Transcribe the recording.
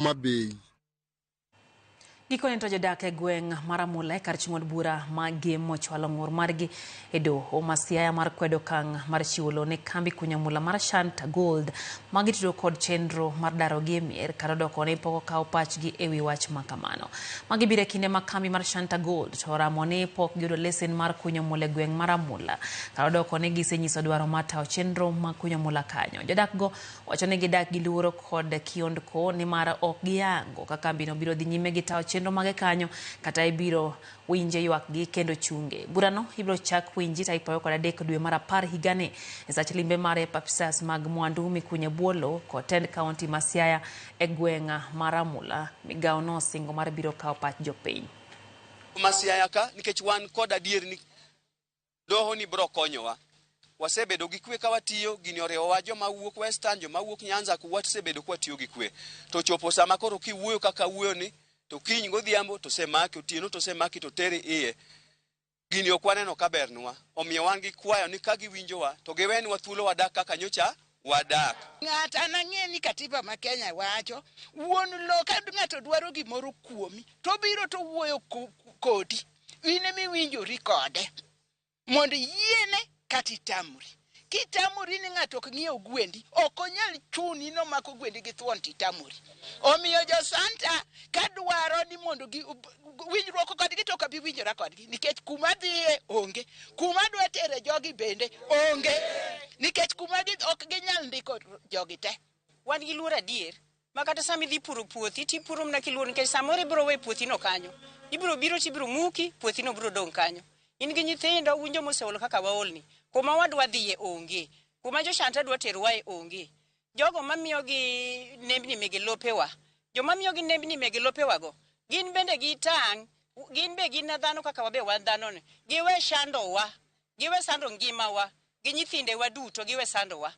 Homa Bay. Gikone to jodak e gweng' mar Amula e kar chung' od bura ma Gem ochwalo ng'ur margi e doho ma Siaya mar kwedo okang' mar chiwo lowo ne kambi kunyo mula mar Shanta Gold ma gitudo kod chenro mar darogi e mier kata doko ni pok okaw pachgi e wi wach ma kamano. Magi biro e kinde ma kambi mar Shanta Gold to oramo ni pok giyudo lesen mar kunyo mula e gweng' mar Amula kata doko ni gisenyiso dwaro mar tayo chenro mag kunyo mula kanyo. Jodak go Wacho ni gidak gi luoro kod kiondko nimar ok giyango ka kambino biro dhi nyime gi tayo chenro mage kanyo kata ibiro winje ywakgi kendo chunge. Burano ibiro chak winji tarik 23 dwe mar apar higani e sach limbe mare apisas mag mwandu mikunyo e bwo lowo kod tend kaunti ma Siaya e gweng' mar Amula. Migawo no osingo mar biro kawo pach jopiny. Ma Siaya ka nikech wan kod adier ni Doho ni bro konyowa. Wasebedo gi kwe ka watiyo, gini oriwowa joma wuok Western, joma wuok Nyanza ku wasebedo kwa tiyo gi kwe. To chopo sama koro kiwuoyo kaka awuoyo ni, to kiny godhiambo to semaki, otieno to semaki to teri iye. Gini ok waneno ka bernwa. Omiyo wan gi kwayo ni ka giwinjowa to giwenwa thuolo wadak kaka nyocha wadak. Ng'at an ang'e ni katiba ma Kenya wacho, wuon lowo ka ng'ato dwaro gimoro kuomi to obiro to owuoyo kodi. In ema iwinjori kode mondo iyiene kata itamori. Kitamori ni ng'ato ok ng'iew gwendi, ok onyal chuni nomako gwendi gi thuon titamori. Omiyo jo Santa ka dwaro ni mondo gi winjruok kodgi to ok abi winjora kodgi nikech kuma dhiye onge, kuma adwa tere jogi bende onge nikech kuma gi ok ginyal ndiko jogi te. Wan gi luoro adier ma kata sama idhi puro puothi to ipuro mana kiluor nikech samoro ibiro we puothino kanyo. Ibiro biro to ibiro muki, puothino biro dong' kanyo. In gi nyithindo, un joma oseol kaka waolni. Kuma wadwa dhiye onge. Kuma joshanta dwa terowae onge. Jogo mamiyogi nembni mege lopewa, joma miyogi nembni mege lopewago, gin bende gitang', gin be gin dhano kaka wabe wan dhano ni. Giwe shandowa, giwe sando ngimawa, gi nyithindewa duto giwe sandowa.